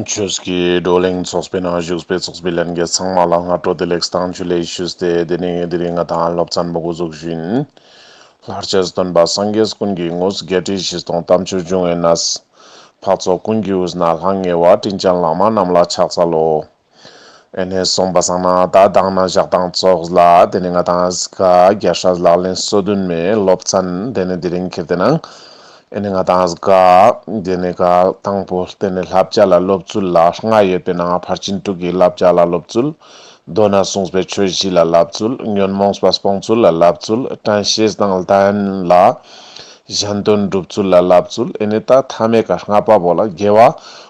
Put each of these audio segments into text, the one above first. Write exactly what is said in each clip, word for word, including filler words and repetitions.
ཆོས་ཀྱི་བགྲོ་གླེང་ཚོགས་པའི་ནང་བཞུགས་པའི་ཚོགས་པའི་ལྷན་རྒྱས་ཚང་མ་ལ་སྔ་དྲོ་བདེ་ལེགས་དང་ཇུ་ལེ་ཞུས་ཏེ། དེ་ནས་དེ་རིང་ང་དང་སློབ་ཚན་པོ་འགོ་འཛུགས་ཞུ་ཡིན། ལྷར་བཅས་སྟོན་པ་སངས་རྒྱས་ཀུན་གྱི་དངོས། བརྒྱད་ཁྲི་བཞི་སྟོང་དམ་ཆོས་འབྱུང་བའི་གནས། འཕགས་ཚོགས་ཀུན་གྱི་དབུས་ན་ལྷང་ངེ་བ། དྲིན་ཅན་བླ་མ་རྣམས་ལ་ཕྱག་འཚལ་ལོ། ཨེ་ནས་སོང་པ་སང་ན་ད་མདང་ན་ཞག་དང་ཙོགས་ལ་དེ་ནས་ང་དང་ག་རྒྱལ་སྲས་ལག་ལེན་སོ་བདུན་མའི་སློབ་ཚན་དེ་ནས་དེ་རིང་ཁྱེར་ཏེ་ནང་ཨེ་ནས་ང་དང་ག་དེ་ནས་ག་དང་པོ་དེ་ནས་བསླབ་བྱ་ལ་སློབ་ཚུལ་ལ་ལྔ་ཡོད་པའི་ནང་ཕར་ཕྱིན་དྲུག་གི་བསླབ་བྱ་ལ་སློབ་ཚུལ། མདོར་ན་གསུངས་པའི་ཆོས་བཞི་ལ་བསླབ་ཚུལ། ཉོན་མོངས་པ་སྤོང་ཚུལ་ལ་བསླབ་ཚུལ། དྲན་ཤེས་དང་ལྡན་ལ་གཞན་དོན་སྒྲུབ་ཚུལ་ལ་བསླབ་ཚུལ། ཨེ་ནས་ད་མཐའ་མའི་ཀ་ལྔ་པ་པོ་ལ་དགེ་བ་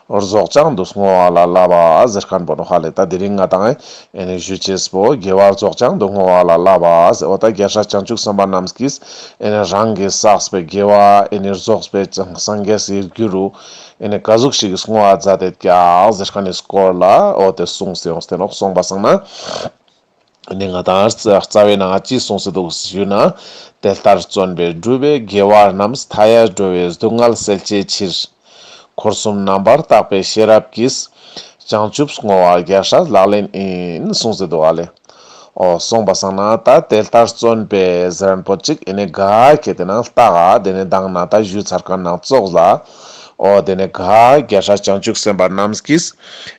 རྫོགས་བྱང་དུ་བསྔོ་བ་ལ་བསླབ་པ་ཟེར་མཁན་པོ་ནོ་ཧ་ལེ། ད་དེ་རིང་ང་དང་ཨེ་ནས་ཞུ་ཅེས་པོ་དགེ་བ་རྫོགས་བྱང་དུ་བསྔོ་བ་ལ་བསླབ་པ་ཟེར། འོ་ད་རྒྱལ་སྲས་བྱང་ཆུབ་སེམས་དཔའ་རྣམས་ཀྱིས་ཨེ་ནས་རང་གིས་བསགས་པའི་དགེ་བ་ཨེ་ནས་རྫོགས་པའི་སངས་རྒྱས་སི་རྒྱུ་རུ་ཨེ་ནས་ག་ཟུག་ཞིག་གི་བསྔོ་བ་མཛད་དེ་ཀྱག་ཟེར་མཁན་ནི་སྐོར་ལ་འོ་དེ་གསུངས་ཏེ་ཡོངས་ཏེ་ནོག། སོང་པ་སང་ན་ནི་ང་དང་རྩ་རྩ་བའི་ནང་ཅི་གསུངས་སེ་འདུག་ཞུ་ན། དེ་ལྟར་བརྩོན་པས་བསྒྲུབས་པའི་དགེ་བ་རྣམས། མཐའ་ཡས་འགྲོ་བའི་སྡུག་བསྔལ་སེལ་བྱའི་ཕྱིར། འཁོར་གསུམ་རྣམ་པར་དག་པའི་ཤེས་རབ་ཀྱིས། བྱང་ཆུབ་བསྔོ་བ་རྒྱལ་སྲས་ལག་ལེན་ཡིན། གསུངས་སེ་འདུག་ཨ་ལེ། འོ་སོང་པ་སང་ན་ད་དེ་ལྟར་བརྩོན་པས་ཟེར་མཁན་པོ་ཅིག་ཨེ་ནས་ག་ཁྱེར་ཏེ་ནང་ལྟ་ག་དེ་ནས་མདང་ན་ད་ཞུ་ཚར་མཁན་ནང་ཙོགས་ལ། འོ་དེ་ནས་ག་རྒྱལ་སྲས་བྱང་ཆུབ་སེམས་དཔའ་རྣམས་ཀྱིས་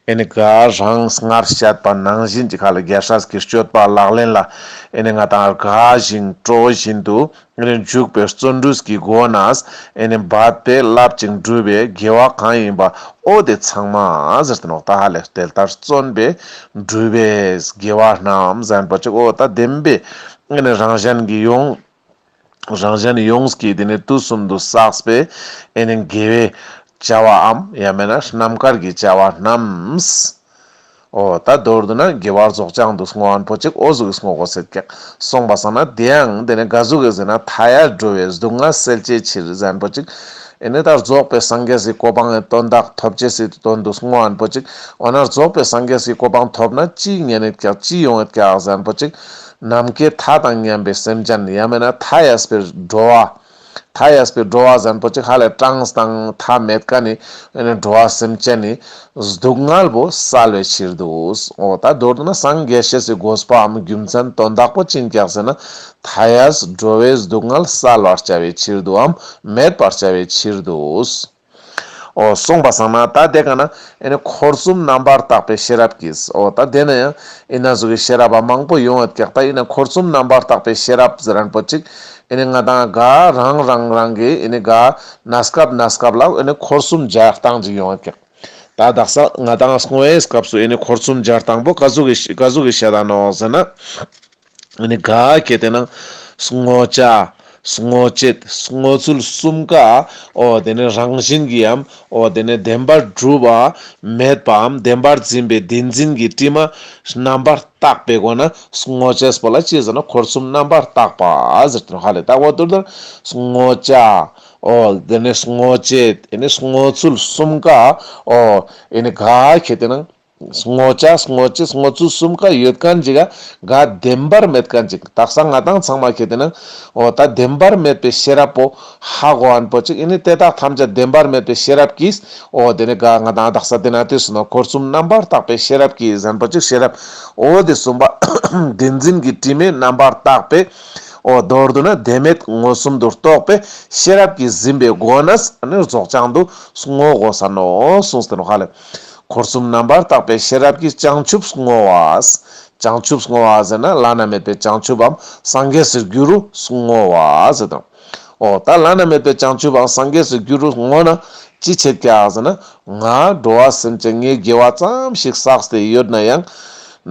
ཨེ་ནི་ག་རང་སྔར་བཤད་པ་ནང་བཞིན་གྱི་ཁ་ལ་རྒྱལ་སྲས་ཀྱི་སྤྱོད་པ་ལག་ལེན་ལ་ཨེ་ནི་ང་དང་དགའ་ཞིང་སྤྲོ་བཞིན་དུ་ཨེ་ནི་འཇུག་པའི་བརྩོན་འགྲུས་ཀྱི་སྒོ་ནས་ཨེ་ནི་འབད་པས་བསླབ་ཅིང་བསྒྲུབས་པའི་དགེ་བ་གང་ཡིན་པ་འོ་དེ་ཚང་མ་ཟེར་ཏེ་ནོག། ད་ཧ་ལེ་དེ་ལྟར་བརྩོན་པས་བསྒྲུབས་པའི་དགེ་བ་རྣམས་ཟེར་མཁན་པོ་ཅིག་འོ་ད་བདེན་པའི་ཨེ་ནི་རང་གཞན་གྱི་ཡོངས། རང་གཞན་ཡོངས་ཀྱི་དེ་ནས་དུས་གསུམ་དུ་བསགས་པའི་ཨེ་ནི་དགེ་བའི་བྱ་བའམ་ཡང་མེད་ན་རྣམ་དཀར་གྱི་བྱ་བ་རྣམས། འོ་ད་མདོར་བསྡུ་ན་དགེ་བ་རྫོགས་བྱང་དུ་བསྔོ་བ་པོ་ཅིག་འོ་ཟུག་གི་བསྔོ་དགོས་ཟེར་ཀྱག། སོང་པ་སང་ན་དེ་ཡང་དེ་ནས་ག་ཟུག་གི་ཟེར་ན་མཐའ་ཡས་འགྲོ་བའི་སྡུག་བསྔལ་སེལ་བྱའི་ཕྱིར་ཟེར་མཁན་པོ་ཅིག། ཨེ་ནི་ད་རྫོགས་པའི་སངས་རྒྱས་སི་གོ་འཕང་ངི་དོན་དག་ཐོབ་ཅེས་སི་དོན་དུ་བསྔོ་བ་པོ་ཅིག། འོ་ན་རྫོགས་པའི་སངས་རྒྱས་སི་གོ་འཕང་ཐོབ་ན་ཅི་ཉན་ཡོད་ཀྱག་ཅི་ཡོང་ཡོད་ཀྱག་ཟེར་མཁན་པོ་ཅིག། ནམ་མཁའི་མཐའ་དང་མཉམ་པའི་སེམས་ཅན་ཡང་མེད་ན་མཐའ་ཡས་པའི་འགྲོ་བ། མཐའ་ཡས་པའི་འགྲོ་བ་ཟེར་མཁན་པོ་ཅིག་ཧ་ལས་གྲངས་དང་མཐའ་མེད་མཁན་ནི་ཨེ་ནི་འགྲོ་བ་སེམས་ཅན་ནི་སྡུག་བསྔལ་བོ་བསལ་བའི་ཕྱིར་དུ། འོ་ད་མདོར་བསྡུ་ན་སངས་རྒྱས་ཤེས་སི་དགོས་པའམ་རྒྱུ་མཚན་དོན་དག་པོ་ཅི་ཡིན་ཀྱག་ཟེར་ན་མཐའ་ཡས་འགྲོ་བའི་སྡུག་བསྔལ་བསལ་བར་བྱ་བའི་ཕྱིར་དུའམ་མེད་པར་བྱ་བའི་ཕྱིར་དུ། འོ་སོང་པ་སང་ན་ད་དེ་ག་ན་ཨེ་ནི་འཁོར་གསུམ་རྣམ་པར་དག་པའི་ཤེས་རབ་ཀྱིས། འོ་ད་དེ་ན་ཡང་ཨེ་ན་ཟུག་གི་ཤེས་རབ་པ་མང་པོ་ཡོང་ཡོད་ཀྱག། ད་ཨེ་ན་འཁོར་གསུམ་རྣམ་པར་དག་པའི་ཤེས་རབ་ཟེར་མཁན་པོ་ཅིག་ཨེ་ནི་ང་དང་ག་རང་རང་རང་གི་ཨེ་ནི་ག་གནས་སྐབས་གནས་སྐབས་ལ་ཨེ་ནི་འཁོར་གསུམ་སྦྱར་སྟངས་ཅིག་ཡོང་ཡོད་ཀྱག། ད་དག་ས་ང་དང་བསྔོ་བའི་སྐབས་སུ་ཨེ་ནི་འཁོར་གསུམ་སྦྱར་སྟངས་པོ་ག་ཟུག་གི་ག་ཟུག་གི་བཤད་ད་ནོག་ཟེར་ན། ཨེ་ནི་ག་ཁྱེར་ཏེ་ན་བསྔོ་བྱ། བསྔོ་བྱེད། བསྔོ་ཚུལ་གསུམ་ཀ་འོ་དེ་ནི་རང་བཞིན་གྱིས་འམ་འོ་དེ་ནི་བདེན་པར་གྲུབ་པ་མེད་པའམ་བདེན་པར་འཛིན་པའི་བདེན་འཛིན་གྱི་དྲི་མ་རྣམ་པར་དག་པའི་སྒོ་ནས་བསྔོ་བྱས་པོ་ལ་ཅི་ཟེར་ན་འཁོར་གསུམ་རྣམ་པར་དག་པ་ཟེར་ཏེ་ནོག་ཧ་ལེ། ད་འོ་དུར་དུར་བསྔོ་བྱ། འོ་དེ་ནི་བསྔོ་བྱེད། དེ་ནི་བསྔོ་ཚུལ་གསུམ་ཀ་འོ་ཨེ་ནི་ག་ཁྱེར་ཏེ་ན། བསྔོ་བྱ་བསྔོ་བྱེད་བསྔོ་ཚུལ་གསུམ་ཀ་ཡོད་མཁན་ཅིག་ག་ག་བདེན་པར་མེད་མཁན་ཅིག། དག་ས་ང་དང་ཚང་མ་ཁྱེར་ཏེ་ན་འོ་ད་བདེན་པར་མེད་པའི་ཤེས་རབ་པོ་ཧ་གོ་མཁན་པོ་ཅིག་ཨེ་ནི་དེ་དག་ཐམས་ཅད་བདེན་པར་མེད་པའི་ཤེས་རབ་ཀྱིས། འོ་དེ་ནི་ག་ང་དང་དག་ས་དེ་ན་དུས་སུ་ན་འཁོར་གསུམ་རྣམ་པར་དག་པའི་ཤེས་རབ་ཀྱིས་ཟེར་མཁན་པོ་ཅིག་ཤེས་རབ་འོ་དེ་གསུམ་པ་བདེན་འཛིན་གྱི་དྲི་མས་རྣམ་པར་དག་པའི་འོ་མདོར་བསྡུ་ན་བདེན་མེད་མངོན་སུམ་དུ་རྟོགས་པའི་ཤེས་རབ་ཀྱིས་ཟིན་པའི་སྒོ་ནས་ཨེ་ནི་རྫོགས་བྱང་དུ་བསྔོ་དགོས་ས་ནོག་གསུངས་ཏེ་ནོག་ཧ་ལེ། འཁོར་གསུམ་རྣམ་པར་དག་པའི་ཤེས་རབ་ཀྱིས་བྱང་ཆུབ་བསྔོ་བ། བྱང་ཆུབ་བསྔོ་བ་ཟེར་ན་བླ་ན་མེད་པའི་བྱང་ཆུབ་བམ་སངས་རྒྱས་སི་རྒྱུ་རུ་བསྔོ་བ་ཟེར་དང་། འོ་ད་བླ་ན་མེད་པའི་བྱང་ཆུབ་བམ་སངས་རྒྱས་སི་རྒྱུ་རུ་བསྔོ་ན་ཅི་ཆེད་ཀྱག་ཟེར་ན། ང་འགྲོ་བ་སེམས་ཅན་ངའི་དགེ་བ་ཙམ་ཞིག་བསགས་ཏེ་ཡོད་ན་ཡང་།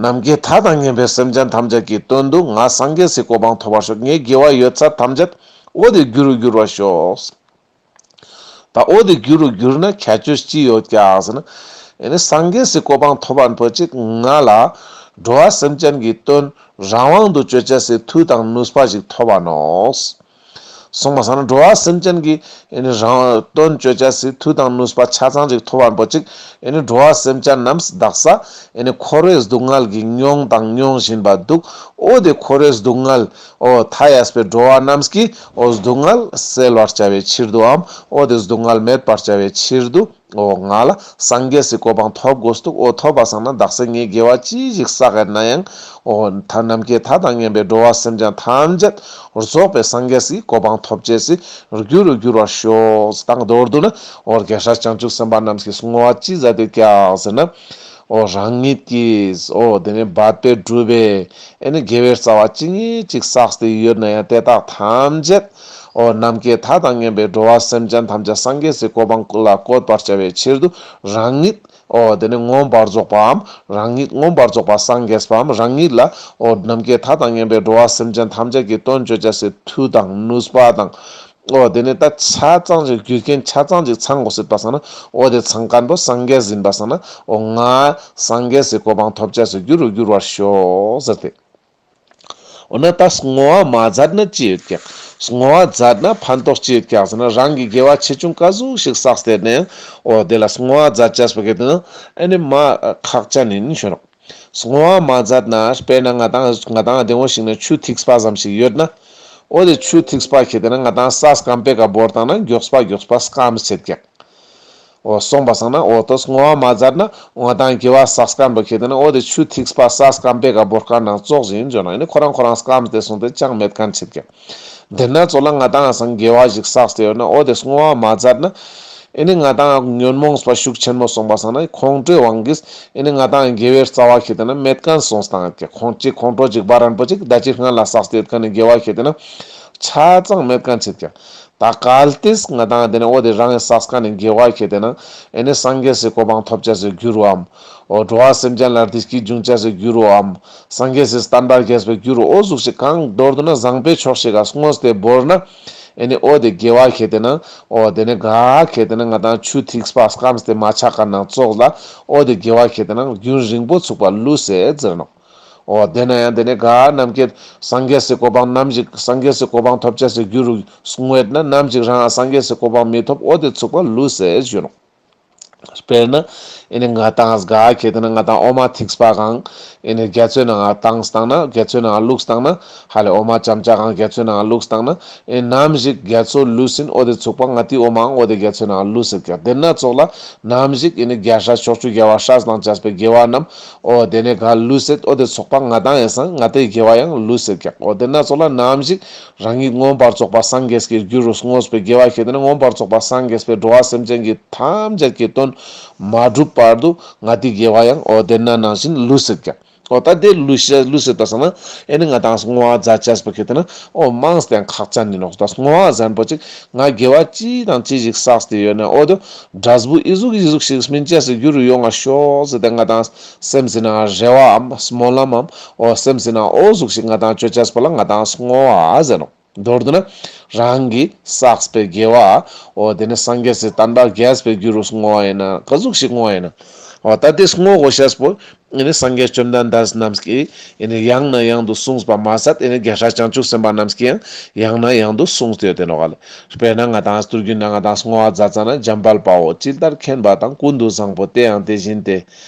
ནམ་མཁའི་མཐའ་དང་མཉམ་པའི་སེམས་ཅན་ཐམས་ཅད་ཀྱི་དོན་དུ་ང་སངས་རྒྱས་སི་གོ་འཕང་ཐོབ་པར་ཤོག། ངའི་དགེ་བ་ཡོད་ཚད་ཐམས་ཅད་འོ་དེ་རྒྱུ་རུ་འགྱུར་བར་ཤོག། ད་འོ་དེ་རྒྱུ་རུ་འགྱུར་ན་ཁྱད་ཆོས་ཅི་ཡོད་ཀྱག་ཟེར་ན། ཨེ་ནི་སངས་རྒྱས་སི་གོ་འཕང་ཐོབ་པ་པོ་ཅིག་ང་ལ་འགྲོ་བ་སེམས་ཅན་གྱི་དོན་རང་དབང་དུ་ཅོ་ཅེས་སི་མཐུ་དང་ནུས་པ་ཞིག་ཐོབ་པ་ནོག། སོང་པ་སང་ན་འགྲོ་བ་སེམས་ཅན་གྱི་ཨེ་ནི་རང་དོན་ཅོ་ཅེས་སི་མཐུ་དང་ནུས་པ་ཆ་ཚང་ཅིག་ཐོབ་པ་པོ་ཅིག་ཨེ་ནི་འགྲོ་བ་སེམས་ཅན་རྣམས་དག་ས་ཨེ་ནི་འཁོར་བའི་སྡུག་བསྔལ་གྱིས་མྱོང་དང་མྱོང་བཞིན་པ་འདུག། འོ་དེ་འཁོར་བའི་སྡུག་བསྔལ་འོ་མཐའ་ཡས་པའི་འགྲོ་བ་རྣམས་ཀྱི་འོ་སྡུག་བསྔལ་སེལ་བར་བྱ་བའི་ཕྱིར་དུའམ་འོ་དེ་སྡུག་བསྔལ་མེད་པར་བྱ་བའི་ཕྱིར་དུ། འོ་ང་ལ་སངས་རྒྱས་སི་གོ་འཕང་ཐོབ་དགོས་འདུག་འོ་ཐོབ་པ་སང་ན་དག་ས་ངའི་དགེ་བ་ཅི་ཞིག་བསགས་ཡོད་ན་ཡང་འོ་ཐ་ནམ་མཁའི་མཐའ་དང་མཉམ་པའི་འགྲོ་བ་སེམས་ཅན་ཐམས་ཅད་རྫོགས་པའི་སངས་རྒྱས་སི་གོ་འཕང་ཐོབ་ཅེས་སི་རྒྱུ་རུ་འགྱུར་བར་ཤོག་དང་མདོར་བསྡུ་ན་འོ་རྒྱལ་སྲས་བྱང་ཆུབ་སེམས་དཔའ་རྣམས་ཀྱིས་བསྔོ་བ་ཅི་མཛད་དེ་ཀྱག་ཟེར་ན། འོ་རང་ཉིད་ཀྱིས་འོ་དེ་ནས་འབད་པས་བསྒྲུབས་པའི་ཨེ་ནི་དགེ་བའི་རྩ་བ་ཅི་ཉིད་ཅིག་བསགས་ཏེ་ཡོད་ན་ཡང་དེ་དག་ཐམས་ཅད་འོ་ནམ་མཁའི་མཐའ་དང་མཉམ་པའི་འགྲོ་བ་སེམས་ཅན་ཐམས་ཅད་སངས་རྒྱས་སི་གོ་འཕང་ལ་བཀོད་པར་བྱ་བའི་ཕྱིར་དུ་རང་ཉིད་འོ་དེ་ནི་མངོན་པར་རྫོགས་པའམ་རང་ཉིད་མངོན་པར་རྫོགས་པ་སངས་རྒྱས་པའམ་རང་ཉིད་ལ་འོ་ནམ་མཁའི་མཐའ་དང་མཉམ་པའི་འགྲོ་བ་སེམས་ཅན་ཐམས་ཅད་ཀྱི་དོན་བཅོ་བྱ་སའི་མཐུ་དང་ནུས་པ་དང་། འོ་དེ་ནི་ད་ཆ་ཚང་ཅིག་རྒྱུ་རྐྱེན་ཆ་ཚང་ཅིག་ཚང་དགོས་སྲིད་པ་སང་ན་འོ་དེ་ཚང་མཁན་པོ་སངས་རྒྱས་ཡིན་པ་སང་ན་འོ་ང་སངས་རྒྱས་སི་གོ་འཕང་ཐོབ་བྱ་སའི་རྒྱུ་རུ་འགྱུར་བར་ཤོག་ཟེར་ཏེ། འོ་ན་ད་བསྔོ་བ་མ་མཛད་ན་ཅི་ཡོད་ཀྱག་བསྔོ་བ་མཛད་ན་ཕན་ཐོགས་ཅི་ཡོད་ཀྱག་ཟེར་ན་རང་གི་དགེ་བ་ཆེ་ཆུང་ག་ཟུག་ཞིག་བསགས་ཏེ་ནའང་འོ་དེ་ལ་བསྔོ་བ་མཛད་བྱས་པ་གི་དེ་ན་ཨེ་ནི་མ་ཁག་ཅན་ཡིན་ཞུ་ནོག་བསྔོ་བ་མ་མཛད་ན་དཔེར་ན་ང་དང་ང་དང་དེ་འོ་ཞིག་ན་ཆུ་ཐིགས་པ་ཙམ་ཞིག་ཡོད་ན། འོ་དེ་ཆུ་ཐིགས་པ་ཁྱེར་ཏེ་ན་ང་དང་ས་སྐམ་པའི་ཀ་བོར་བཏང་ན་མགྱོགས་པ་མགྱོགས་པ་སྐམ་ཆེད་ཀྱག་འོ་སོང་པ་སང་ན་འོ་ཏོ་བསྔོ་བ་མ་མཛད་ན་ང་དང་དགེ་བ་བསགས་མཁན་པོ་ཁྱེར་ཏེ་ན་འོ་དེ་ཆུ་ཐིགས་པ་ས་སྐམ་པའི་ཀ་བོར་མཁན་ནང་ཙོགས་ཡིན་ཟེར་ན་ཨེ་ནི་ཁོ་རང་ཁོ་རང་སྐམ་སྟེ་སོང་སྟེ་ཅང་མེད་མཁན་ཆེད་ཀྱག་དེ་ན་ཙོགས་ལ་ང་དང་སང་དགེ་བ་ཞིག་བསགས་ཏེ་ཡོད་ན་འོ་དེ་བསྔོ་བ་མ་མཛད་ན། ཨེ་ནི་ང་དང་ཉོན་མོངས་པ་ཤུགས་ཆེན་མོ་སོང་པ་སང་ན་ཁོང་ཁྲོའི་དབང་གིས་ཨེ་ནི་ང་དང་དགེ་བའི་རྩ་བ་ཁྱེར་ཏེ་ན་མེད་མཁན་སོང་སྟངས་ཀྱི་ཁོང་ཅིག་ཁོང་ཁྲོ་ཅིག་འབར་རན་པོ་ཅིག་ད་ཅི་སྔ་ལ་བསགས་ཏེ་ཡོད་མཁན་ནི་དགེ་བ་ཁྱེར་ཏེ་ན་ཆ་ཚང་མེད་མཁན་ཆེད་ཀྱག་ད་གལ་ཏེ་ང་དང་དེ་ནི་འོ་དེ་རང་གི་བསགས་མཁན་ནི་དགེ་བ་ཁྱེར་ཏེ་ན་ཨེ་ནི་སངས་རྒྱས་སི་གོ་འཕང་ཐོབ་བྱ་སའི་རྒྱུ་རུའམ། འོ་འགྲོ་བ་སེམས་ཅན་ལ་བདེ་སྐྱིད་འབྱུང་བྱ་སའི་རྒྱུ་རུའམ། སངས་རྒྱས་སི་བསྟན་པ་རྒྱས་པའི་རྒྱུ་རུ་འོ་ཟུག་ཞིག་གང་མདོར་བསྡུ་ན་བཟང་པོའི་ཕྱོགས་ཤིག་ག་བསྔོས་ཏེ་བོར་ན། ཨེ་ནི་འོ་དེ་དགེ་བ་ཁྱེར་ཏེ་ན་འོ་དེ་ནི་ག་ཁྱེར་ཏེ་ན་ང་དང་ཆུ་ཐིགས་པ་སྐམ་སྟེ་མ་ཆགས་མཁན་ནང་ཙོགས་ལ་འོ་དེ་དགེ་བ་ཁྱེར་ཏེ་ན་རྒྱུན་རིང་པོ་ཚུགས་པ་ལུས་སེ་ཟེར་ནོག་འོ་དེ་ན་ཡང་དེ་ནི་ག་ནམ་མཁའི་སངས་རྒྱས་སི་གོ་འཕང་ནམ་ཞིག་སངས་རྒྱས་སི་གོ་འཕང་ཐོབ་བྱ་སའི་རྒྱུ་རུ་བསྔོས་ན་ནམ་ཞིག་རང་སངས་རྒྱས་སི་གོ་འཕང་མི་ཐོབ་འོ་དེ་ཚུགས་པ་ལུས་སེ་ཞུ་ནོག་དཔེར་ན། ཨེ་ནི་ང་དང་ག་ཁྱེར་ཏེ་ན་ང་དང་འོ་མ་ཐིགས་པ་གང་། ཨེ་ནི་རྒྱ་མཚོའི་ནང་ང་བཏང་བཏང་ན་རྒྱ་མཚོའི་ནང་ང་བླུགས་བཏང་ན་ཧ་ལས་འོ་མ་ཅམ་ཅ་གང་རྒྱ་མཚོའི་ནང་ང་བླུགས་བཏང་ན་ཨེ་ནམ་ཞིག་རྒྱ་མཚོ་ལུས་ཟིན་འོ་དེ་ཚུགས་པ་ང་དེའི་འོ་མའང་འོ་དེ་རྒྱ་མཚོའི་ནང་ང་ལུས་ཟེར་ཀྱག་དེ་ན་ཙོགས་ལ་ནམ་ཞིག་ཨེ་ནི་རྒྱལ་སྲས་ཕྱོགས་བཅུའི་རྒྱལ་བ་སྲས་དང་བཅས་པའི་དགེ་བ་རྣམས་འོ་དེ་ནི་ག་ལུས་ཟེར་འོ་དེ་ཚུགས་པ་ང་དང་ཡང་སང་ང་དེའི་དགེ་བ་ཡང་ལུས་ཟེར་ཀྱག་འོ་དེ་ན་ཙོགས་ལ་ནམ་ཞིག་རང་ཉིད་མངོན་པར་རྫོགས་པ་སངས་རྒྱས་ཀྱི་རྒྱུ་རུ་བསྔོས་པའི་དགེ་བ་ཁྱེར་ཏེ་ན་མངོན་པར་རྫོགས་པ་སངས་རྒྱས་པའི་འགྲོ་བ་སེམས་ཅན་གྱི་ཐམས་ཅད་ཀྱི་དོན་མ་གྲུབ་བར་དུ་ང་དེའི་དགེ་བ་ཡང་འོ་དེ་ན་ནང་བཞིན་ལུས་སེ་ཀྱག་འོ་ད་དེ་ལུས་སེ་ལུས་སེ་ད་སང་ན་ཨེ་ནི་ང་དང་བསྔོ་བ་མཛད་བྱས་པ་ཁྱེར་ཏེ་ན་འོ་མང་སྟེ་ཁག་ཅན་ཡིན་ནོག་ད་བསྔོ་བ་ཟེར་པོ་ཅིག་ང་དགེ་བ་ཅི་དང་ཅི་ཞིག་བསགས་ཏེ་ཡོད་ན་འོ་དོ་འབྲས་བུ་ཨི་ཟུག་ཨི་ཟུག་ཞིག་སྨིན་བྱས་སི་རྒྱུ་རུ་ཡོང་ང་ཤོག་ཟེར་ཏེ་ང་དང་སེམས་སི་ནང་རེ་བའམ་སྨོན་ལམ་མམ་འོ་སེམས་སི་ནང་འོ་ཟུག་ཞིག་ང་དང་བཅོ་བྱས་པོ་ལ་ང་དང་བསྔོ་བ་ཟེར་ནོག་མདོར་བསྡུ་ན་རང་གིས་བསགས་པའི་དགེ་བ་འོ་དེ་ནི་སངས་རྒྱས་སི་བསྟན་པ་རྒྱས་པའི་རྒྱུ་རུ་བསྔོ་བ་ཡིན་ན་ག་ཟུག་ཞིག་བསྔོ་བ་ཡིན་ན་འོ་ད་དེ་བསྔོ་དགོས་ཤེས་པོ་ཨེ་ནི་སངས་རྒྱས་བཅོམ་ལྡན་འདས་རྣམས་ཀྱིས་ཨེ་ནི་ཡང་ནས་ཡང་དུ་གསུངས་པ་མ་ཟད་ཨེ་ནི་རྒྱལ་སྲས་བྱང་ཆུབ་སེམས་དཔའ་རྣམས་ཀྱིས་ཡང་ཡང་ནས་ཡང་དུ་གསུངས་ཏེ་ཡོད་དེ་ནོག་ལེ། དཔེར་ན་ང་དང་སྟོད་རྒྱུན་ན་ང་དང་བསྔོ་བ་མཛད་ཙ་ན་འཇམ་དཔལ་དཔའ་བོས་ཇི་ལྟར་མཁྱེན་པ་དང་། ཀུན་ཏུ་བཟང་པོ་དེ་ཡང་དེ་བཞིན་ཏེ།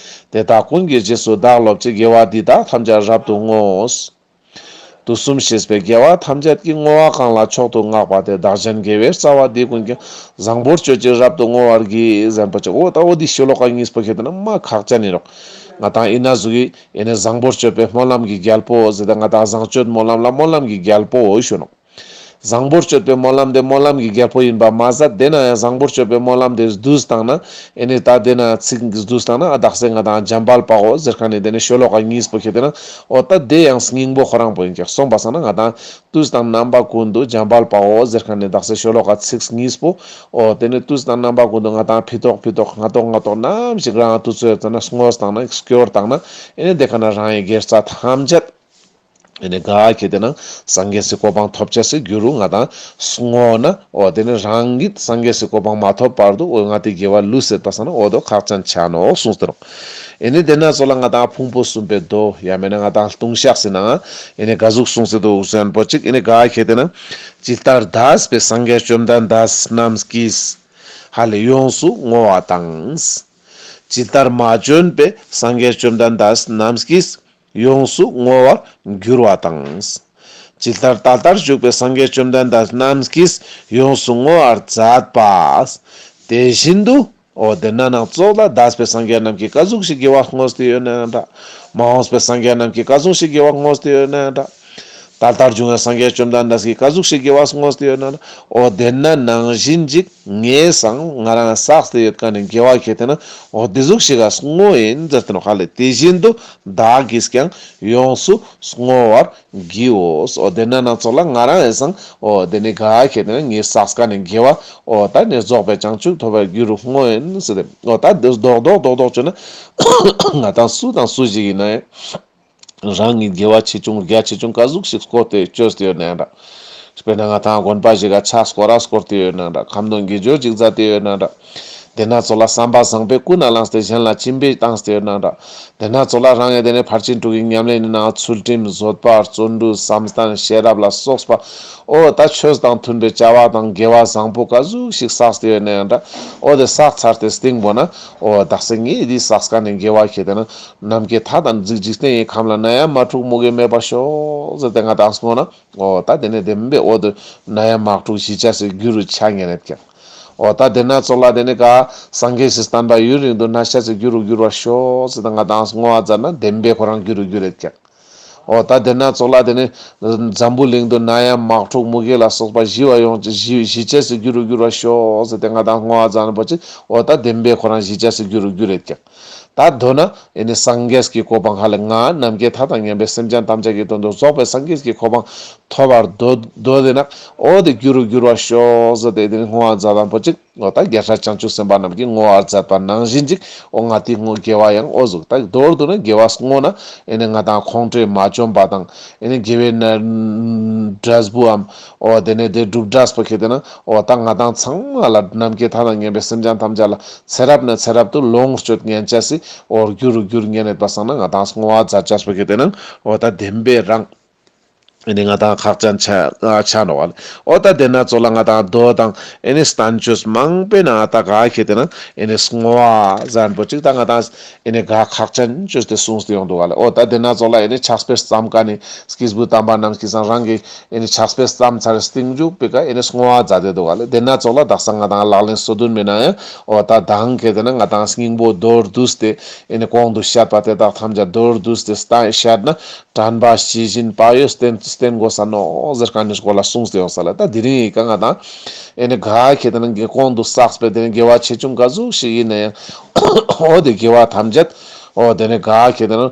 དེ་དག་ཀུན་གྱི་རྗེས་སུ་བདག་སློབ་ཅིང་། དགེ་བ་འདི་དག་ཐམས་ཅད་རབ་ཏུ་བསྔོ། དུས་གསུམ་གཤེགས་པའི་རྒྱལ་བ་ཐམས་ཅད་ཀྱིས། བསྔོ་བ་གང་ལ་མཆོག་ཏུ་བསྔགས་པ་དེས། བདག་གཞན་དགེ་བའི་རྩ་བ་འདི་ཀུན་ཀྱང་། བཟང་པོར་སྤྱོད་ཅིང་རབ་ཏུ་བསྔོ་བར་བགྱི། ཟེར་པོ་ཅིག་འོ་ད་འོ་དེ་ཤོ་ལོ་ཀ་གཉིས་པོ་ཁྱེར་ཏེ་ན་མ་ཁག་ཅན་ཡིན་ནོག་ང་དང་ཨི་ན་ཟུག་གི་ཨེ་ནི་བཟང་པོར་སྤྱོད་པའི་སྨོན་ལམ་གྱི་རྒྱལ་པོ་ཟེར་ཏེ་ང་དང་བཟང་སྤྱོད་སྨོན་ལམ་ལ་སྨོན་ལམ་གྱི་རྒྱལ་པོ་ཞུ་ནོག་བཟང་པོར་སྤྱོད་པའི་སྨོན་ལམ་དེ་སྨོན་ལམ་གྱི་རྒྱལ་པོ་ཡིན་པ་མ་ཟད་དེ་ན་ཡང་བཟང་པོར་སྤྱོད་པའི་སྨོན་ལམ་དེ་བསྡུས་བཏང་ན་ཨེ་ནི་ད་དེ་ན་ཚིག་བསྡུས་བཏང་ན་ཨ་དག་ས་ང་དང་འཇམ་དཔལ་དཔའ་བོ་ཟེར་མཁན་ནི་དེ་ནི་ཤོ་ལོ་ཀ་གཉིས་པོ་ཁྱེར་ཏེ་ན་འོ་ད་དེ་ཡང་སྙིང་པོ་ཁོ་རང་པོ་ཡིན་ཀྱག་སོང་པ་སང་ན་ང་དང་དུས་དང་རྣམ་པ་ཀུན་ཏུ་འཇམ་དཔལ་དཔའ་བོ་ཟེར་མཁན་ནི་དག་ས་ཤོ་ལོ་ཀ་ཚིག་གཉིས་པོ་འོ་དེ་ནི་དུས་དང་རྣམ་པ་ཀུན་ཏུ་ང་དང་ཕི་ཏོག་ཕི་ཏོག་སྔ་ཏོག་སྔ་ཏོག་ནམ་ཞིག་རང་དུས་ཚོད་ཙ་ན་བསྔོས་བཏང་ན་སྐྱོར་བཏང་ན་ཨེ་ནི་དེ་ཁ་ན་རང་གི་དགེ་རྩ་ཐམས་ཅད་ཨེ་ནི་ག་ཁྱེར་ཏེ་ན་སངས་རྒྱས་སི་གོ་འཕང་ཐོབ་བྱ་སི་རྒྱུ་རུ་ང་དང་བསྔོ་ན་འོ་དེ་ནི་རང་ཉིད་སངས་རྒྱས་སི་གོ་འཕང་མ་ཐོབ་བར་དུ་འོ་ང་དེ་དགེ་བ་ལུས་སེ་ད་སང་ན་འོ་དོ་ཁག་ཅན་ཆ་ནོག་གསུངས་ཏེ་ནོག་ཨེ་ནི་དེ་ན་ཙོགས་ལ་ང་དང་ཕུང་པོ་གསུམ་པའི་མདོ་ཡང་མེད་ན་ང་དང་ལྟུང་བཤགས་སི་ནང་ཨེ་ནི་ག་ཟུག་གསུངས་སེ་འདུག་ཟེར་པོ་ཅིག་ཨེ་ནི་ག་ཁྱེར་ཏེ་ན་ཇི་ལྟར་འདས་པའི་སངས་རྒྱས་བཅོམ་ལྡན་འདས་རྣམས་ཀྱིས་ཧ་ལས་ཡོངས་སུ་བསྔོ་བ་དང་། ཇི་ལྟར་མ་བྱོན་པའི་སངས་རྒྱས་བཅོམ་ལྡན་འདས་རྣམས་ཀྱིས། ཡོངས་སུ་བསྔོ་བར་འགྱུར་བ་དང་། ཇི་ལྟར་ད་ལྟར་བཞུགས་པའི་སངས་རྒྱས་བཅོམ་ལྡན་འདས་རྣམས་ཀྱིས་ཡོངས་སུ་བསྔོ་བར་མཛད་པ། དེ་བཞིན་དུ་ འོ་དེ་ན་ནང་ཙོགས་ལ་འདས་པའི་སངས་རྒྱས་རྣམས་ཀྱིས་ག་ཟུག་ཞིག་དགེ་བ་བསྔོས་ཏེ་ཡོད་ན་ཡང་འདྲ། མ་འོངས་པའི་སངས་རྒྱས་རྣམས་ཀྱིས་ག་ཟུག་ཞིག་དགེ་བ་བསྔོས་ཏེ་ཡོད་ན་ཡང་འདྲ། ད་ལྟར་བྱུང་བའི་སངས་རྒྱས་བཅོམ་ལྡན་འདས་ཀྱིས་ག་ཟུག་ཞིག་དགེ་བ་བསྔོས་ཏེ་ཡོད་ན་ཡང་འདྲ། འོ་དེ་ན་ནང་བཞིན་ཅིག་ངས་སང་ང་རང་བསགས་ཏེ་ཡོད་མཁན་ནི་དགེ་བ་ཁེ་ཏེ་ན་འོ་དེ་ཟུག་ཞིག་ག་བསྔོ་ཡིན་ཟེར་ཏེ་ནོག་ཧ་ལེ། དེ་བཞིན་དུ་བདག་གིས་ཀྱང་ཡོངས་སུ་བསྔོ་བར་བགྱིའོ། འོ་དེ་ན་ནང་ཙོགས་ལ་ང་རང་ཡང་སང་འོ་དེ་ནི་ག་ཁེ་ཏེ་ན་ངས་བསགས་མཁན་ནི་དགེ་བ་འོ་ད་ནི་རྫོགས་པའི་བྱང་ཆུབ་ཐོབ་པའི་རྒྱུ་རུ་བསྔོ་ཡིན་ཟེར་ཏེ། འོ་ད་དེ་རྡོག་རྡོག་རྡོག་རྡོག་བཅོས་ན་ང་དང་སུ་དང་སུ་ཞིག་ཡིན་ན་ཡང་རང་གི་དགེ་བ་ཆེ་ཆུང་རྒྱ་ཆེ་ཆུང་ག་ཟུག་ཞིག་བསྐོར་ཏེ་བཅོས་ཏེ་ཡོད་ན་ཡང་འདྲ། དཔེར་ན་ང་དང་དགོན་པ་ཞིག་ག་ཕྱག་སྐོར་ར་སྐོར་ཏེ་ཡོད་ན་འདྲ། ཁ་འདོན་དགེ་སྦྱོར་ཅིག་མཛད་དེ་ཡོད་ན་འདྲ། དེ་ན་ཙོགས་ལ་བསམ་པ་བཟང་པོས་ཀུན་ནས་བསླངས་ཏེ་གཞན་ལ་སྦྱིན་པ་བཏང་སྟེ་ཡོད་ན་འདྲ། དེ་ན་ཙོགས་ལ་རང་ཡང་དེ་ནས་ཕར་ཕྱིན་དྲུག་གི་ཉམས་ལེན་ནི་ནང་ཚུལ་ཁྲིམས་བཟོད་པ་བརྩོན་འགྲུས་བསམ་གཏན་ཤེས་རབ་ལ་སོགས་པ་འོ་ད་ཆོས་དང་མཐུན་པའི་བྱ་བ་དང་དགེ་བ་བཟང་པོ་ག་ཟུག་ཞིག་བསགས་ཏེ་ཡོད་ན་ཡང་འདྲ། འོ་དེ་བསགས་ཚར་ཏེ་སྟིང་པོ་ན་འོ་དག་ས་ངས་འདི་བསགས་མཁན་ནི་དགེ་བ་ཁེ་ཏེ་ན་ནམ་མཁའི་མཐའ་དང་འཇིག་འཇིག་རྟེན་གྱི་ཁམས་ལ་ནད་ཡམས་མ་འཁྲུགས་མུ་གེ་མེད་པར་ཤོག་ཟེར་ཏེ་ང་དང་བསྔོ་ན། འོ་ད་དེ་ནས་བདེན་པའི་འོ་དེ་ནད་ཡམས་མ་འཁྲུགས་ཞི་ཆ་སི་རྒྱུ་རུ་ཆ་ཉན་ནད་ཀྱང་། འོ་ད་དེ་ན་ཙོགས་ལ་དེ་ནས་ག་སངས་རྒྱས་སི་བསྟན་པ་ཡུན་རིང་དུ་གནས་ཆ་སི་རྒྱུ་རུ་འགྱུར་བར་ཤོག་ཟེར་ཏེ་ང་དང་བསྔོ་བ་མཛད་ན་བདེན་པའི་ཁོ་རང་རྒྱུ་རུ་འགྱུར་རེད་ཀྱང་། འོ་ད་དེ་ན་ཙོགས་ལ་དེ་ནས་འཛམ་བུ་གླིང་དུ་ནད་ཡམས་མ་འཁྲུགས་མུ་གེ་ལ་སོགས་པ་ཞི་བ་ཡོང་ཞི་ཞི་ཆ་སི་རྒྱུ་རུ་འགྱུར་བར་ཤོག་ཟེར་ཏེ་ང་དང་བསྔོ་བ་མཛད་ན་པོ་ཅིག་འོ་ད་བདེན་པའི་ཁོ་རང་ཞི་ཆ་སི་རྒྱུ་རུ་འགྱུར་རེད་ཀྱང་། ད་མདོར་ན་ཨེ་ནི་སངས་རྒྱས་ཀྱི་གོ་འཕང་ཧ་ལེ་ང་ནམ་མཁའི་མཐའ་དང་མཉམ་པའི་སེམས་ཅན་ཐམས་ཅད་ཀྱི་དོན་དུ་རྫོགས་པའི་སངས་རྒྱས་ཀྱི་གོ་འཕང་ཐོབ་པར་འདོད་འདོད་དེ་ན་འོ་དེ་རྒྱུ་རུ་འགྱུར་བར་ཤོག་ཟེར་ཏེ་དེ་ནི་བསྔོ་བ་མཛད་དང་པོ་ཅིག་འོ་ད་རྒྱལ་སྲས་བྱང་ཆུབ་སེམས་དཔའ་རྣམས་ཀྱིས་བསྔོ་བ་མཛད་པ་ནང་བཞིན་ཅིག་འོ་ང་དེ་བསྔོ་དགེ་བ་ཡང་འོ་ཟུག་ད་མདོར་བསྡུ་ན་དགེ་བ་བསྔོ་ན་ཨེ་ནི་ང་དང་ཁོང་ཁྲོས་མ་བཅོམ་པ་དང་ཨེ་ནི་དགེ་བའི་ན་འབྲས་བུའམ་འོ་དེ་ནི་དེ་སྒྲུབ་འབྲས་པོ་ཁེ་ཏེ་ན་འོ་ད་ང་དང་ཚང་མ་ལ་ནམ་མཁའི་མཐའ་དང་མཉམ་པའི་སེམས་ཅན་ཐམས་ཅད་ལ་ཚེ་རབས་ནས་ཚེ་རབས་དུ་ལོངས་སྤྱོད་ཉན་ཆ་སི་འོ་རྒྱུ་རུ་འགྱུར་ཉན་ནད་པ་སང་ན་ང་དང་བསྔོ་བ་མཛད་ཆ་སྤོ་ཁེ་ཏེ་ན་འོ་ད་བདེན་པའི་རང་ཨེ་ནི་ང་དང་ཁག་ཅན་ཆ་ཆ་ནོག་ལེ། འོ་ད་དེ་ན་ཙོགས་ལ་ང་དང་མདོ་དང་ཨེ་ནི་བསྟན་བཅོས་མང་པོའི་ནང་ད་ག་ཁེ་ཏེ་ན་ཨེ་ནི་བསྔོ་བ་ཟེར་པོ་ཅིག་ད་ང་དང་ཨེ་ནི་ག་ཁག་ཅན་བཅོས་ཏེ་གསུངས་ཏེ་ཡོང་འདུག་ག་ལེ། འོ་ད་དེ་ན་ཙོགས་ལ་ཨེ་ནི་ཕྱག་དཔེ་བརྩམ་མཁན་ནི་སྐྱེས་བུ་དམ་པ་རྣམས་ཀྱིས་སང་རང་གི་ཨེ་ནི་ཕྱག་དཔེ་བརྩམས་ཚར་སྟིང་མཇུག་པའི་ཀ་ཨེ་ནི་བསྔོ་བ་མཛད་དེ་འདུག་ག་ལེ། དེ་ན་ཙོགས་ལ་དག་ས་ང་དང་ལག་ལེན་སོ་བདུན་མའི་ནང་ཡང་འོ་ད་མདང་ཁེ་ཏེ་ན་ང་དང་སྙིང་པོ་མདོར་བསྡུས་ཏེ་ཨེ་ནི་གོང་དུ་བཤད་པ་དེ་དག་ཐམས་ཅད་མདོར་བསྡུས་ཏེ་བཤད་ན་དྲན་པ་ཇི་བཞིན་བག་ཡོད་བསྟེན་བསྟེན་དགོས་ས་ནོག་ཟེར་མཁན་ནི་སྐོར་ལ་གསུངས་ཏེ་ཡོང་ས་ལ། ད་དེ་རིང་ཡི་ག་ང་དང་ཨེ་ནི་ག་ཁེ་ཏེ་ན་གོང་དུ་བསགས་པའི་དེ་ནི་དགེ་བ་ཆེ་ཆུང་ག་ཟུག་ཞིག་ཡིན་ན་ཡང་འོ་དེ་དགེ་བ་ཐམས་ཅད་འོ་དེ་ནི་ག་ཁེ་ཏེ་ན་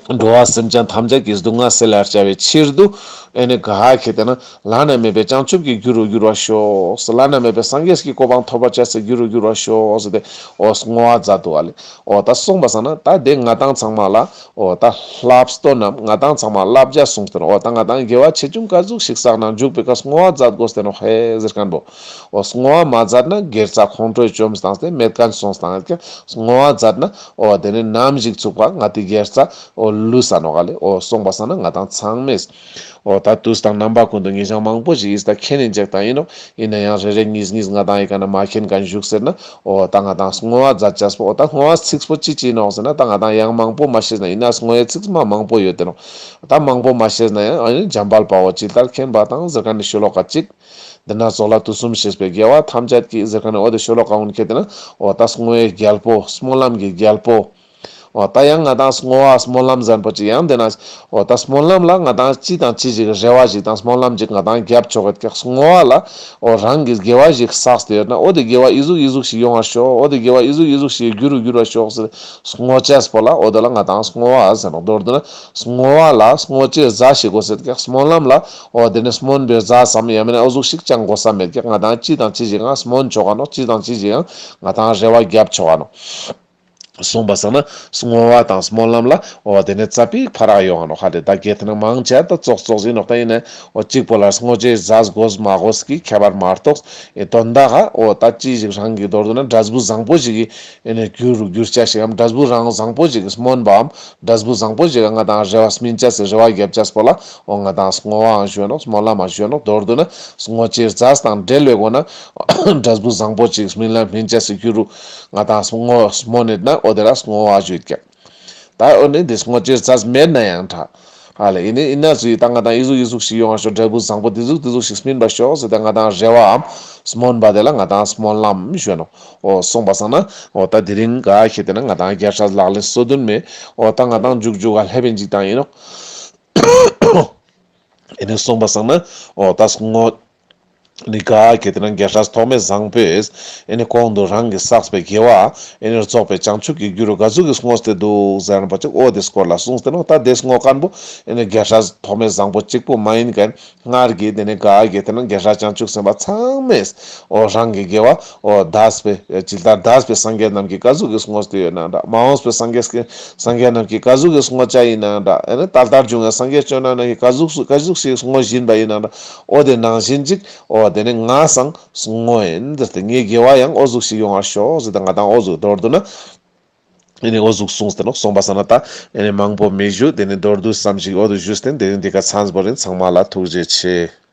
འགྲོ་བ་སེམས་ཅན་ཐམས་ཅད་ཀྱི་སྡུག་བསྔལ་སེལ་བར་བྱ་བའི་ཕྱིར་དུ་ཨེ་ནི་ག་ཁེ་ཏེ་ན་བླ་ན་མེད་པའི་བྱང་ཆུབ་ཀྱི་རྒྱུ་རུ་འགྱུར་བར་ཤོག། བླ་ན་མེད་པའི་སངས་རྒྱས་ཀྱི་གོ་འཕང་ཐོབ་པར་བྱ་སའི་རྒྱུ་རུ་འགྱུར་བར་ཤོག་ཟེར་ཏེ་འོ་བསྔོ་བ་མཛད་འདུག་ག་ལེ། འོ་ད་གསུངས་པ་སང་ན་ད་དེ་ང་དང་ཚང་མ་ལ་འོ་ད་བསླབ་སྟོན་ནམ་ང་དང་ཚང་མ་བསླབ་བྱ་གསུངས་ཏེ་ན་འོ་ད་ང་དང་དགེ་བ་ཆེ་ཆུང་ག་ཟུག་ཞིག་བསགས་ན་མཇུག་པའི་ཀ་བསྔོ་བ་མཛད་དགོས་ཏེ་ནོག་ཧེ་ཟེར་མཁན་པོ། འོ་བསྔོ་བ་མ་མཛད་ན་དགེ་རྩ་ཁོང་ཁྲོས་བཅོམ་བཏང་སྟེ་མེད་མཁན་སོང་བཏང་ཡོད་ཀྱང་བསྔོ་བ་མཛད་ན་འོ་དེ་ནི་ནམ་ཞིག་ཚུགས་པ་ང་དེ་དགེ་རྩ་འོ་ལུས་ས་ནོག་ག་ལེ། འོ་གསུངས་པ་སང་ན་ང་དང་ཚང་མས་འོ་ད་དུས་དང་རྣམ་པ་ཀུན་ཏུ་ཉེ་ཞང་མང་པོ་ཞིག་ཡིས་ད་མཁྱེན་ནི་འཇག་དང་ཡིན་ནོག། ཡིན་ན་ཡང་རེ་རེ་གཉིས་གཉིས་ང་དང་ཡི་ག་ན་མ་མཁྱེན་མཁན་བཞུགས་ཟེར་ན་འོ་ད་ང་དང་བསྔོ་བ་མཛད་ཅེས་པོ་འོ་ད་བསྔོ་བ་ཚིག་པོ་ཅི་ཅི་ནོག་ཟེར་ན་ད་ང་དང་ཡང་མང་པོ་མ་ཤེས་ན་ཡིན་ན་བསྔོ་བའི་ཚིག་མ་མང་པོ་ཡོད་དེ་ནོག། ད་མང་པོ་མ་ཤེས་ན་ཡང་ཨ་ནི་འཇམ་དཔལ་དཔའ་བོས་ཇི་ལྟར་མཁྱེན་པ་དང་ཟེར་མཁན་ནི་ཤོ་ལོ་ཀ་གཅིག། འདི་ན་ཙོགས་ལ་དུས་གསུམ་གཤེགས་པའི་རྒྱལ་བ་ཐམས་ཅད་ཀྱི་ཟེར་མཁན་ནི་འོ་དེ་ཤོ་ལོ་ཀ་ཀུན་ཁེ་ཏེ་ན་འོ་ད་བསྔོ་བའི་རྒྱལ་པོ་སྨོན་ལམ་གྱི་རྒྱལ་པོ། འོ་ད་ཡང་ང་དང་བསྔོ་བ་སྨོན་ལམ་ཟེར་པོ་ཅིག་ཡང་དེ་ན་འོ་ད་སྨོན་ལམ་ལ་ང་དང་ཅི་དང་ཅི་ཞིག་རེ་བ་ཞིག་དང་སྨོན་ལམ་ཞིག་ང་དང་རྒྱབ་ཆོག་གི་ཀྱག། བསྔོ་བ་ལ་འོ་རང་གིས་དགེ་བ་ཞིག་བསགས་ཏེ་ཡོད་ན་འོ་དེ་དགེ་བ་ཨི་ཟུག་ཨི་ཟུག་ཞིག་ཡོང་བར་ཤོག། འོ་དེ་དགེ་བ་ཨི་ཟུག་ཨི་ཟུག་ཞིག་རྒྱུ་རུ་འགྱུར་བར་ཤོག་ཟེར་བསྔོ་ཅེས་པོ་ལ་འོ་དེ་ལ་ང་དང་བསྔོ་བ་ཟེར་ནོག། མདོར་བསྡུ་ན་བསྔོ་བ་ལ་བསྔོ་བྱའི་རྫས་ཤིག་དགོས་ཟེར་ཀྱག། སྨོན་ལམ་ལ་འོ་དེ་ནི་སྨོན་པའི་རྫས་སམ་ཡང་མིན་ན་འོ་ཟུག་ཞིག་ཅང་དགོས་ས་མེད་ཀྱག། ང་དང་ཅི་དང་ཅི་ཞིག་ང་སྨོན་ཆོག་ག་ནོག། ཅི་དང་ཅི་ཞིག་ང་ང་དང་རེ་བ་རྒྱབ་ཆོག་ག་ནོག། གསུངས་པ་སང་ན་བསྔོ་བ་དང་སྨོན་ལམ་ལ་འོ་དེ་ནི་རྩ་བའི་ཕ་རག་ཡོང་ང་ནོག་ཧ་ལེ། ད་གལ་ཏེ་ན་མང་ཆེ་ད་ཙོགས་ཙོགས་ཡིན་ནོག། ད་ཡིན་ན་འོ་གཅིག་པོ་ལ་བསྔོ་བྱའི་རྫས་དགོས་མ་དགོས་ཀྱི་ཁྱད་པར་མ་གཏོགས་ཨེ་དོན་དག་ག་འོ་ད་ཅི་ཞིག་རང་གི་མདོར་བསྡུ་ན་འབྲས་བུ་བཟང་པོ་ཞིག་གི་ཨེ་ནི་རྒྱུ་རུ་འགྱུར་ཅེས་ཤིག་གམ་འབྲས་བུ་རང་བཟང་པོ་ཞིག་གི་སྨོན་པའམ་འབྲས་བུ་བཟང་པོ་ཞིག་ག་ང་དང་རེ་བ་སྨིན་ཅེས་སི་རེ་བ་རྒྱབ་ཅེས་པོ་ལ་འོ་ང་དང་བསྔོ་བའང་ཞུ་ནོག། སྨོན་ལམ་མ་ཞུ་ནོག། མདོར་བསྡུ་ན་བསྔོ་བྱའི་རྫས་དང་འབྲེལ་བའི་སྒོ་ན་འབྲས་བུ་བཟང་པོ་ཅིག་སྨིན་ལ་སྨིན་ཅེས་སི་རྒྱུ་རུ་ང་དང་བསྔོ་སྨོན་ནེད་ན་འོ་དེ་ལ་བསྔོ་བ་ཞུ་ཡོད་ཀྱག། ད་འོ་ནི་འདི་བསྔོ་བྱའི་རྫས་མེད་ན་ཡང་འདྲ། ཧ་ལེ། ཨིན་ནི་ཨིན་ན་ཟུག་ད་ང་དང་འི་ཟུག་འི་ཟུག་ཞིག་ཡོང་བ་ཤོག། འབྲས་བུ་བཟང་པོ་འི་ཟུག་འི་ཟུག་ཞིག་སྨིན་པ་ཤོག་ཟེར་ཏེ་ང་དང་རེ་བའམ་སྨོན་པ་དེ་ལ་ང་དང་སྨོན་ལམ་ཞུ་ནོག། འོ་སོང་པ་སང་ན་འོ་ད་དེ་རིང་ག་ཁེ་ཏེ་ན་ང་དང་རྒྱལ་སྲས་ལག་ལེན་སོ་བདུན་མའི་འོ་ད་ང་དང་མཇུག་མཇུག་ག་ལྷེབ་ཨིན་ཅིག་དང་ཨིན་ནོག། ཨིན་ནི་སོང་པ་སང་ན་འོ་ད་བསྔོ་ནི་ག་ཁེ་ཏེ་ན་རྒྱལ་སྲས་ཐོགས་མེད་བཟང་པོས་ཨེ་ནི་གོང་དུ་རང་གིས་བསགས་པའི་དགེ་བ་ཨེ་ནི་རྫོགས་པའི་བྱང་ཆུབ་ཀྱི་རྒྱུ་རུ་ག་ཟུག་གི་བསྔོས་ཏེ་འདུག་ཟེར་ན་པ་ཅིག་འོ་དེ་སྐོར་ལ་གསུངས་ཏེ་ནོག། ད་དེ་བསྔོ་མཁན་པོ་ཨེ་ནི་རྒྱལ་སྲས་ཐོགས་མེད་བཟང་པོ་གཅིག་པོ་མ་ཡིན་མཁན། སྔར་གྱི་དེ་ནི་ག་གེ་དེ་ན་རྒྱལ་སྲས་བྱང་ཆུབ་སེམས་དཔའ་ཚང་མས་འོ་རང་གི་དགེ་བ་འོ་འདས་པའི་ཇི་ལྟར་འདས་པའི་སངས་རྒྱས་རྣམས་ཀྱིས་ག་ཟུག་གི་བསྔོས་ཏེ་ཡོད་ན་འདྲ། མ་འོངས་པའི་སངས་རྒྱས་ཀྱི་སངས་རྒྱས་རྣམས་ཀྱིས་ག་ཟུག་གི་བསྔོ་བྱ་ཡིན་ན་འདྲ། ཨེ་ནི་ད་ལྟར་བྱུང་བའི་སངས་རྒྱས་བཅོམ་ལྡན་འདས་ཀྱིས་ག་ཟུག་ག་ཟུག་ཞིག་བསྔོ་བཞིན་པ་ཡིན་ན་འདྲ། འོ་དེ་ནང་བཞིན་ཅིག་འོ་དེ་ནི་ང་སང་བསྔོ་ཡིན་ཟེར་ཏེ་ངའི་དགེ་བ་ཡང་འོ་ཟུག་ཞིག་ཡོང་བར་ཤོག་ཟེར་ཏེ་ང་དང་འོ་ཟུག་མདོར་བསྡུ་ན་ཨེ་ནི་འོ་ཟུག་གསུངས་ཏེ་ནོག། སོང་པ་སང་ན་ད་ཨེ་ནི་མང་པོ་མི་ཞུ། དེ་ནི་མདོར་བསྡུས་ཙམ་ཞིག་འོ་དུ་ཞུས་ཏེ་དེ་རིང་འདི་ག་ཚང་པོ་རིན། ཚང་མ་ལ་ཐུགས་རྗེ་ཆེ།